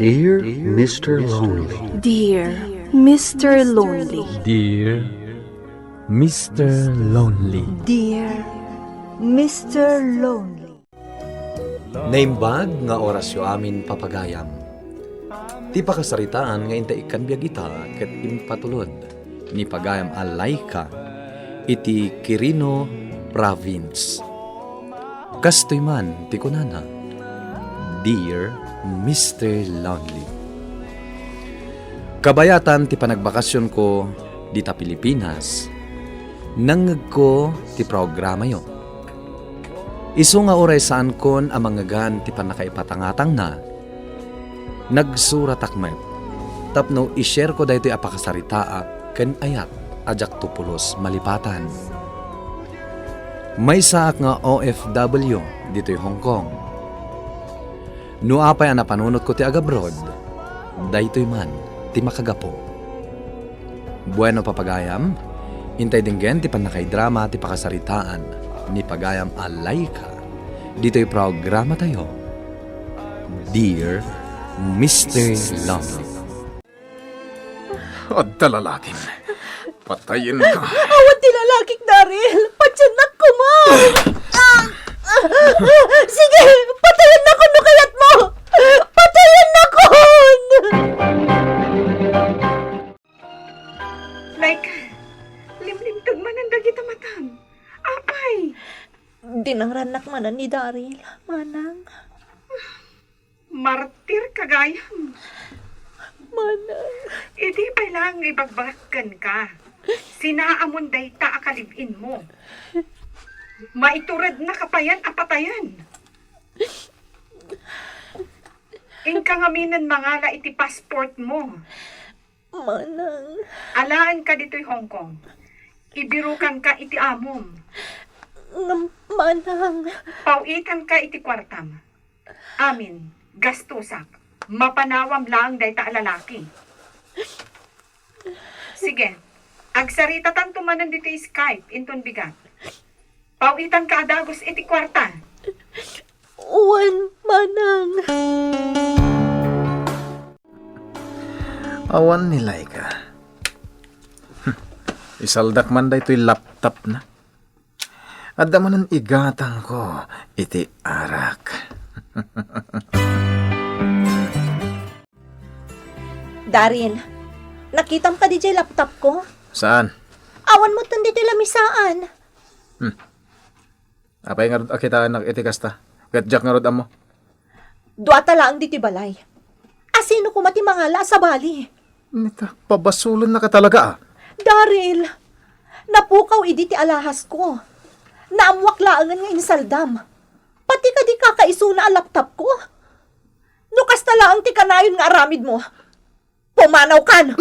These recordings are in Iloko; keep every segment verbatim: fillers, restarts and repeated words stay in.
Dear Mister Lonely. Dear Mister Lonely. Dear Mister Lonely. Dear Mister Lonely. Naimbag nga orasyo amin, papagayam. Ti pakasaritaan nga inta ikkan biag ita ket impatulod ni pagayam a Laika iti Quirino Province. Kastoy man ti kunana, "Dear Mister Lonely, kabayatan ti panagbakasionko dita Pilipinas, nangngegko ti programayo. Isu nga uray saankon a mangngegan ti pannakaipatangatangna, nagsuratak met tapno i-share ko daytoy a pakasaritaak ken ayat a diakto pulos malipatan. Maysaak nga O F W ditoy Hong Kong. No apay a napanunotko ti agabroad, daytoy man ti makagapu." Bueno, papagayam, intay denggen ti pannakaidrama ti pakasaritaan ni pagayam a Laika ditoy programatayo, Dear Mister Lonely. Adda lalakim. Patayenka. Awan ti lalakik, Daryl. Patiennak koma. Ah! Ah! Sige, patayennakon no kayatmo. Patayennakon. Laika, limlimteg manen dagita matam. Apay? Dinangrannak manen ni Daryl, manang. Martir ka gayam. Manang. Idi pay laeng ibagbagak kenka, sinaamon dayta a kalive-in mo. Maiturednaka payen a patayen. Inka ngaminen mangala iti passport mo. Manang. Alaenka ditoy Hong Kong. Ibirukanka iti amom. Ngem, manang. Paw-itanka iti kuartam. Amin, gastusak. Mapanawam laeng dayta a lalaki. Sige, agsaritatanto manen ditoy Skype inton bigat. Paw-itanka a dagus iti kuarta. Wen, manang. Awan ni Laika. Isaldak man daytoy laptop na. Adda manen igatangko iti arak. Daryl, nakitam kadi jay laptop ko? Saan? Awan metten ditoy lamisaan. Hmm. Apay ngarud a kitaennak iti kasta? Ket diak ngarud ammo. Duata laeng ditoy balay. Asino koma ti mangala a sabali? Nita, pabasolennaka talaga, a. Daryl, napukaw idi ti alahasko. Naammoak laengen nga insaldam. Pati kadi kakaisuna a laptop ko. No kasta laeng ti kanayon nga aramidmo, pumanawkan!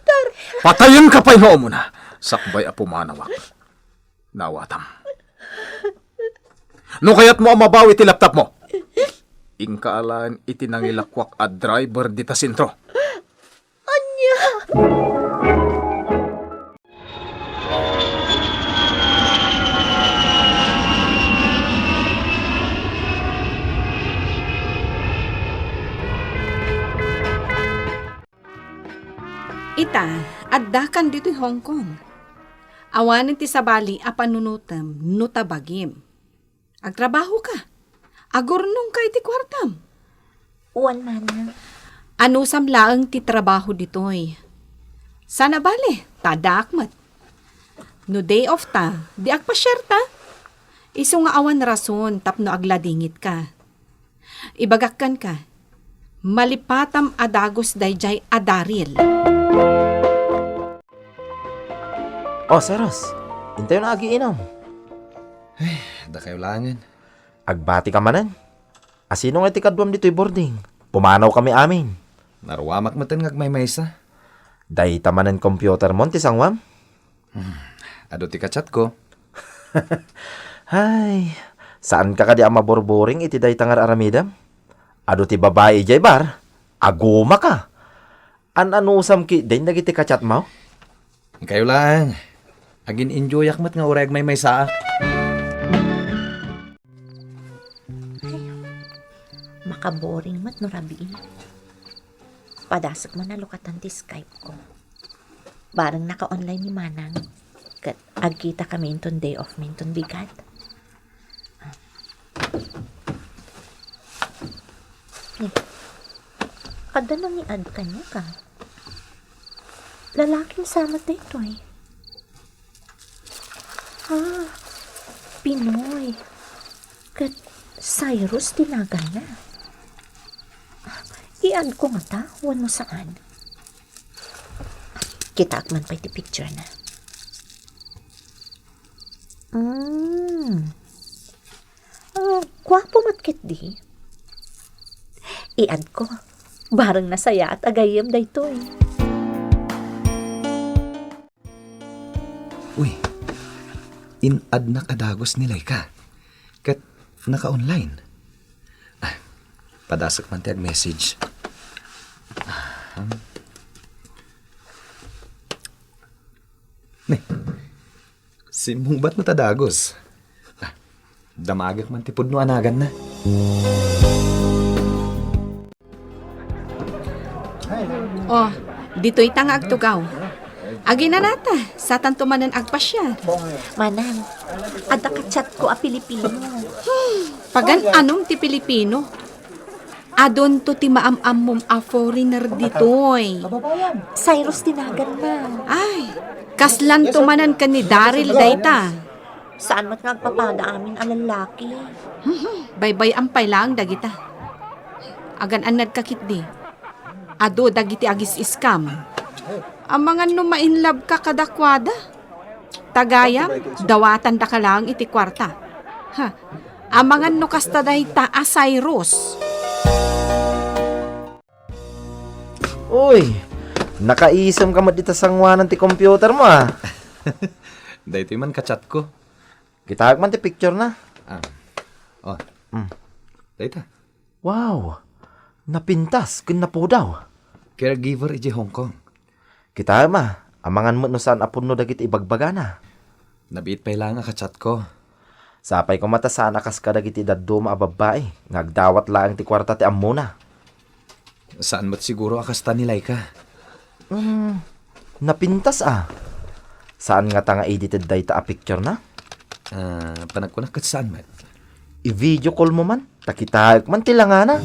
Daryl. Patayenka pay no umuna, sakbay a pumanawak. Naawatam. No kayatmo a mabawi ti laptop mo, inka alaen iti nangilakuak a driver dita sentro. Ania? Ita, addakan ditoy Hong Kong. Awanen ti sabali a panunotem no ta bagim. Agtrabahoka. Agurnongka iti kuartam. Wen, manang. Anusam laeng ti trabaho ditoy. Sana bale, ta addaak met. No day off ta, di agpasiar ta. Isu nga awan rason tapno agladingitka. Ibagak kenka, malipatam a dagus daydiay a Daryl. O, Seros, intayon a agiinom. Ay, dakayo laengen. Agbatika manen. Asino nga iti kaduam ditoy boarding? Pumanawkami amin. Naruamak metten nga agmaymaysa. Dayta manen computermon ti sanguam? Hmm, adu ti kachatko. Hay, saanka kadi a maburburing iti dayta nga ar-aramidem? Adu ti babai idiay bar? Agumaka. An-anusam ketdin dagiti kachatmo? Kayo laeng. Agin-enjoyak met nga uray agmaymaysaak. Ay, Kaboring met no rabii. Padasek man a lukatan ti Skype ko. Bareng naka-online ni Manang, ket agkitakami inton day off mi inton bigat. Hmm. Adda nangiad kaniak a. Lalakim sa met daytoy. Ah, Pinoy. Ket Cyrus ti naganna. I-add ko ngata wenno saan? Kitaak man pay ti picture na. Mm. Ah, guapo met ketdi. I-add ko. Bareng nasayaat a gayyem daytoy. Uy, in-add-nak a dagus ni Laika. Ket naka-online. Ah, padasek man ti ag-message. Ah, hmm. Ne, simmungbat met a dagus. Ah, damagek man ti pudno a naganna. Oh, ditoy ta nga agtugaw. Aginanata, satanto manen agpasiar. Manang, adda ka-chat ko a Pilipino. Pagan-anom ti Pilipino? Adunto ti maam-ammom a foreigner ditoy. Cyrus ti naganna. Ay, kaslanto manen ken ni Daryl dayta. Saan met nga agpapada amin a lallaki? Baybay-am pay laeng dagita. Agan-annadka ketdi. Adu dagiti agis-iskam. Amangan no ma-inlove ka kadakuada. Ta gayam, dawatandaka laeng iti kuarta. Ha, amangan no kasta dayta a Cyrus. Uy, nakaisem ka met dita sanguanan ti computer mo, ah. Daytoy man ka-chat ko. Kitaek man ti picture na. Ah. Oh. Mm. Dayta. Wow! Napintas ken napudaw. Caregiver idiay Hong Kong. Kitaem a, amangan met no saan a pudno dagiti ibagbagana. Nabiit pay laeng a ka-chat ko. Sapay koma ta saan a kas kadagiti dadduma a babbai nga agdawat laeng ti kuarta ti ammona. Saan met siguro a kasta ni Laika. Hmm, napintas a. Saan ngata nga edited dayta a picture na? Ah, panagkunak ket saan met. I-video call mo man, ta kitaek man ti langana.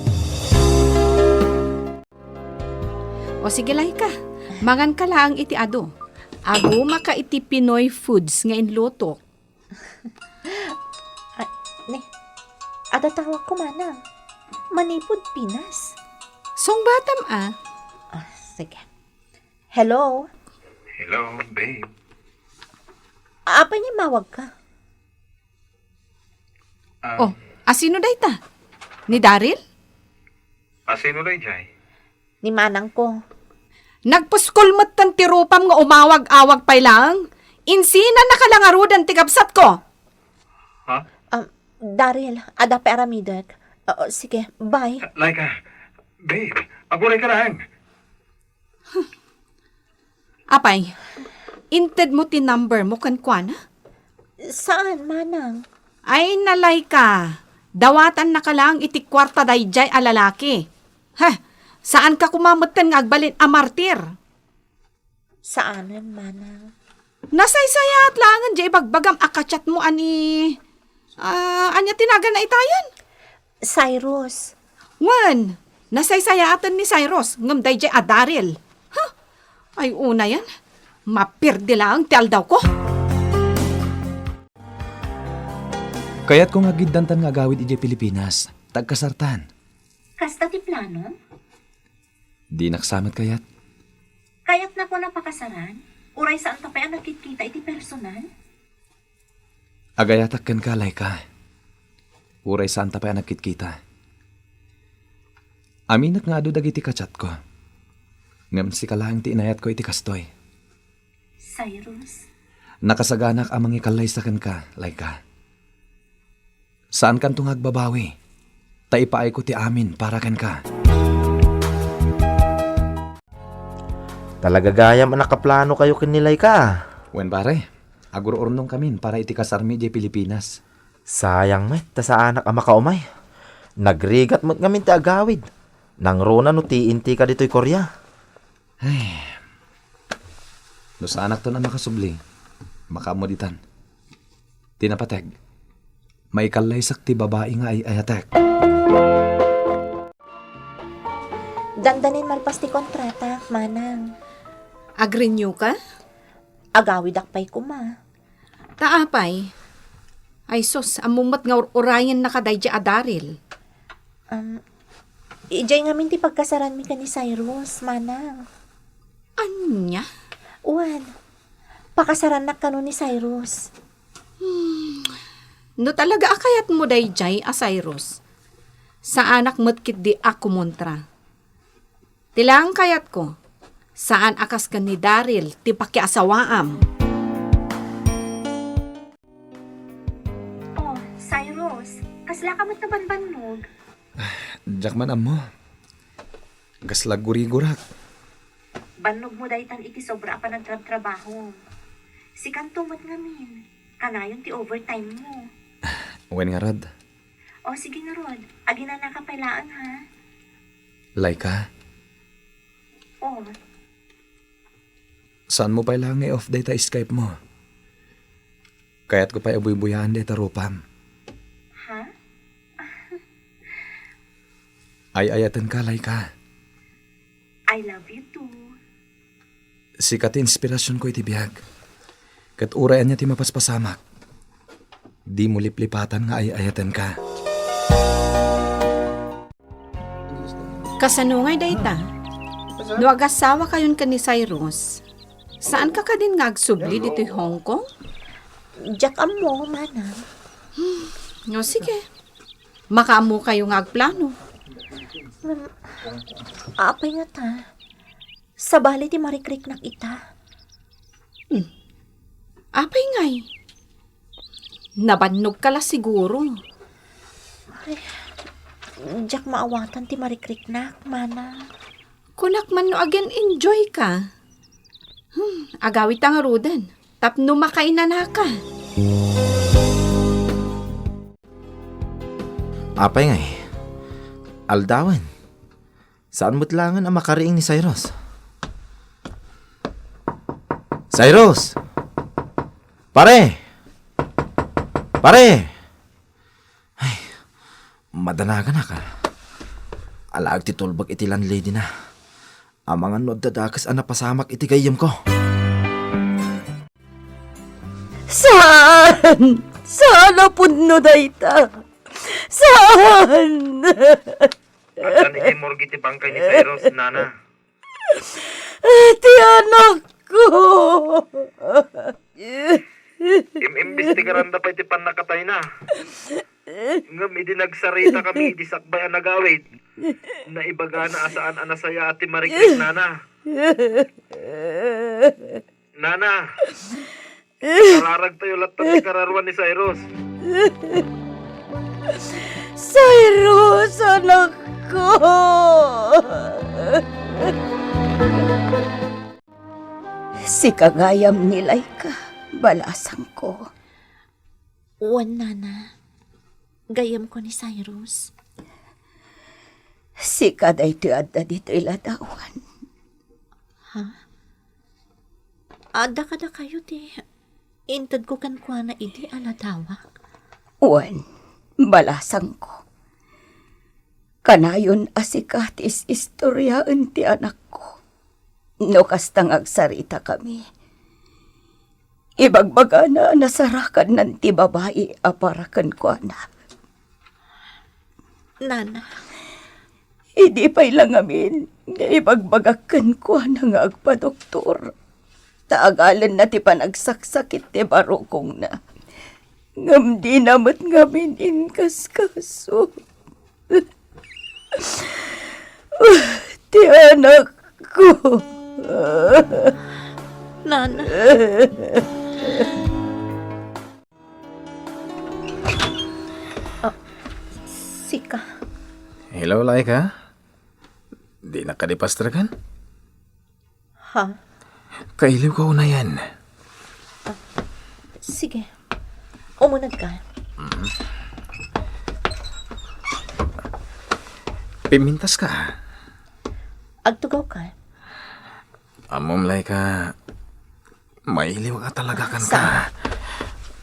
O sige, Laika, mangan ka laeng iti adu. Aguma ka iti Pinoy foods nga inlutok. Ay, ni, adda tawag ko, manang. Manipud Pinas. Sungbatam a. Ah, sige. Hello? Hello, babe. Apay nga immawag ka? Ah. Oh, asino dayta? Ni Daryl? Asino dayjay? Ni manang ko. Nagpuskol metten ti rupam nga umawag-awag pay laeng. Insinannaka la ngaruden ti kabsatko. Ha? Um, Daryl, adda pay aramidek. Oo, sige, bye. Laika, babe, aguray ka laeng. Apay, inted mo ti number mo kenkuana? Saan, manang. Ay, Laika. Dawatannaka laeng iti kuarta dayjay a lalaki. Heh, saanka koma metten nga agbalin a martir. Saanen, manang. Nasaysayaat laengen diay ibagbagam a ka-chat mo a ni, ah, ania ti naganna itayen? Cyrus. Wen, nasaysayaaten ni Cyrus, ngem dayjay a Daryl. Huh? Ay, unayen, mapirdi laeng ti aldawko. Kayatko nga aggiddantan nga agawid idiay Pilipinas, ta agkasartan. Kasta ti plano? Dinak sa met kayat. Kayatnak a pakasaran? Uray saanta pay a nagkitkita iti personal? Agayatak kenka, Laika. Uray saanta pay a nagkitkita. Aminek nga adu dagiti ka-chatko. Ngem sika laeng ti inayatko iti kastoy. Cyrus? Nakasaganak a mangikallaysa kenka, Laika. Saankanto nga agbabawi, ta ipaayko ti amin para kenka. Talaga gayam a nakaplano kayo ken ni Laika. Wen, pare, agur-urnongkamin para iti kasarmi idiay Pilipinas. Sayang met, ta saanak a makaumay. Nagrigat met ngamin ti agawid. Nangruna no ti intika ditoy Korea. Ay. No saanakton a makasubli, makaammo ditan. Ti napateg, maikallaysak ti babai nga ay-ayatek. Dandanin malpas ti kontratak, manang. Ag-renew ka? Agawidak pay koma. Ta apay? Ay sus, ammom met nga ur-urayennaka daydi a Daryl. Um, idiay ngamin ti pagkasaranmi ken ni Cyrus, manang. Ania? Wen, pakasarannak kano ni Cyrus. Hmm. No talaga a kayatmo daydiay a Cyrus, saanak met ketdi a kumontra. Ti laeng kayatko, saan a kas ken ni Daryl ti pakiasawaam. Oh, Cyrus, kasla ka met nabanbannog? Diak man ammo. Kasla gurigurak. Bannogmo daytan iti sobra a panagtrabtrabahom. Sikanto met ngamin, kanayon ti overtime mo. Wen ngarud. O, sige ngarud, aginanaka pay laeng, ha? Laika? O. Saanmo pay laeng nga i-off dayta Skype mo? Kayatko pay a buybuyaan dayta rupam. Ha? Ay-ayatenka, Laika. I love you too. Sika ti inspirasionko iti biag. Ket uray ania ti mapaspasamak, dimo liplipatan nga ay-ayatenka. Kasano ngay dayta? No agasawa kayon ken ni Cyrus, saan ka kadin nga agsubli ditoy Hong Kong? Diak ammo, manang. No, sige. Makaammo kayo nga agplano. Ngem, apay ngata? Sabali ti marikriknak ita. Hmm. Apay ngay? Nabannog ka la siguro. Ay, diak maawatan ti marikriknak, manang. Kunak man no agen-enjoy ka. Hmm, agawidta ngaruden tapno makainanaka. Apay ngay? Aldawen. Saan met laengen a makariing ni Cyrus? Cyrus! Pare! Pare! Ay, madanaganak, a. Alaek ti tulbek iti landlady na. Amangan no adda dakes a napasamak iti gayyemko. Saan? Saan a pudno dayta? Saan? Addan idiay morgue ti bangkay ni Cyrus, nana. Ti anakko! Im-imbestigaranda pay ti pannakatayna. Ngem idi nagsaritakami idi sakbay a nagawid, naibagana a saan a nasayaat ti marikriknana. Nana, kararagtayo latta ti kararuan ni Cyrus. Cyrus, anakko! Sika gayam ni Laika, balasangko. Wen, nana. Gayyemko ni Cyrus. Sika daytoy adda ditoy ladawan. Ha? Adda kadakayo ti intedko kenkuana idi a ladawak? Wen, balasangko. Kanayon a sika ti is-istoriaen ti anakko. No kasta nga agsaritakami, ibagbagana a nasarakannan ti babai a para kenkuana. Nana. Idi pay la ngamin nga ibagbagak kenkuana nga agpadoktor, ta agalenna ti panagsaksakit ti barukongna. Ngem dina met ngamin inkaskaso. Ti anakko. Nana. Ah, sika. Hello, Laika. Dinak kadi pastreken? Ha? Kailiwka unayen. Ah, sige. Umuneg ka. Mhm. Pimintas ka. Agtugaw ka. Ammom, Laika, mailiw ka talaga kan ka. Sa,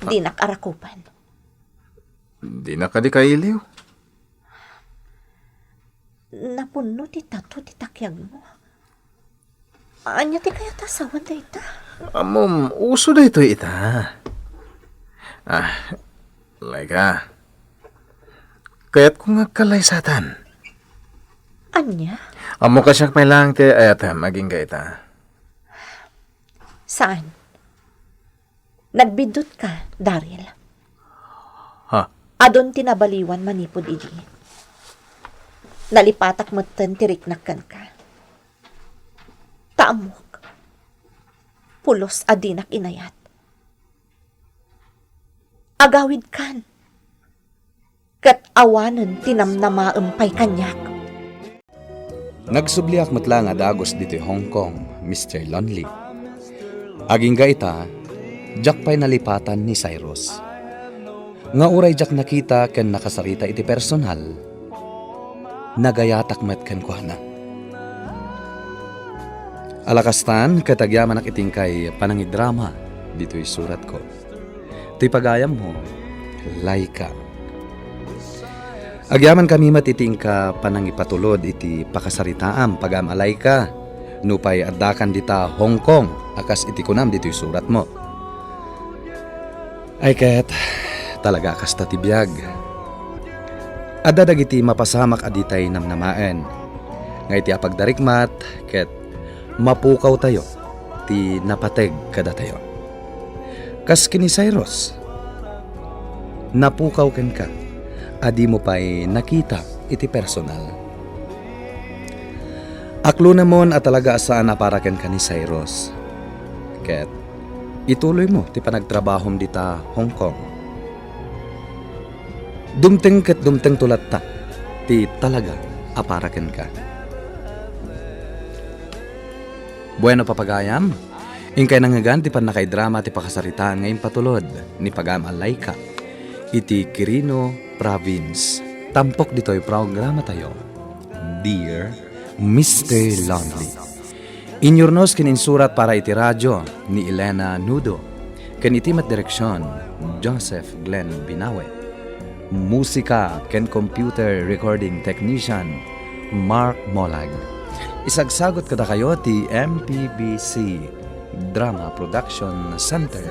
dinak arakupan. Dinak kadi kailiw? Napunno ti tattoo ti takiagmo. Ania ti kayat a sawen dayta? Ammom, uso daytoy ita. Ah, Laika. Kayatko nga agkallaysatan. Ania? Ammo ka siak pay laeng ti ayatem, agingga ita. Saan? Nagbiddut ka, Daryl. Ha? Adun ti nabaliwan manipud idi. Nalipatak metten ti riknak kenka. Ta ammok, pulos a dinak inayat. Agawidkan, ket awanen ti namnamaem pay kaniak. Nagsubliak met laeng a dagus ditoy Hong Kong, Mister Lonely. Agingga ita, diak pay nalipatan ni Cyrus. Nga uray diak nakita ken nakasarita iti personal, nagayatak met kenkuana. Alakastan, ket agyamanak iti inkay panangidrama ditoy suratko. Ti pagayammo, Laika. Agyamankami met iti inka panangipatulod iti pakasaritaam, pagayam a Laika, nupay addakan dita Hong Kong a kas iti kunam ditoy suratmo. Ay ket, talaga a kasta ti biag. Adda dagiti mapasamak a ditay namnamaen, nga iti apagdarikmat ket mapukawtayo ti napateg kadatayo. Kas ken ni Cyrus, napukaw kenka a dimo pay nakita iti personal. Aklonemon a talaga a saan a para kenka ni Cyrus. Ket ituloymo ti panagtrabahom dita Hong Kong. Dumteng ket dumtengto latta ti talaga a para kenka. Bueno, papagayam, inkay nangngegan ti pannakaidrama ti pakasaritaan nga impatulod ni pagayam a Laika iti Quirino Province. Tampok ditoy programatayo, Dear Mister Lonely. Inyurnos ken insurat para iti radio ni Elena Nudo, ken iti met direksion, Joseph Glenn Binawe. Musika ken computer recording technician, Mark Molag. Isagsagut kadakayo ti M P B C Drama Production Center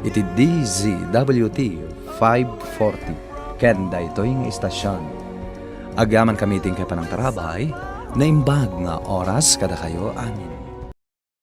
iti D Z W T five forty ken daytoy nga istasion. Agyamankami iti inkay panangtarabay, naimbag nga oras kadakayo amin.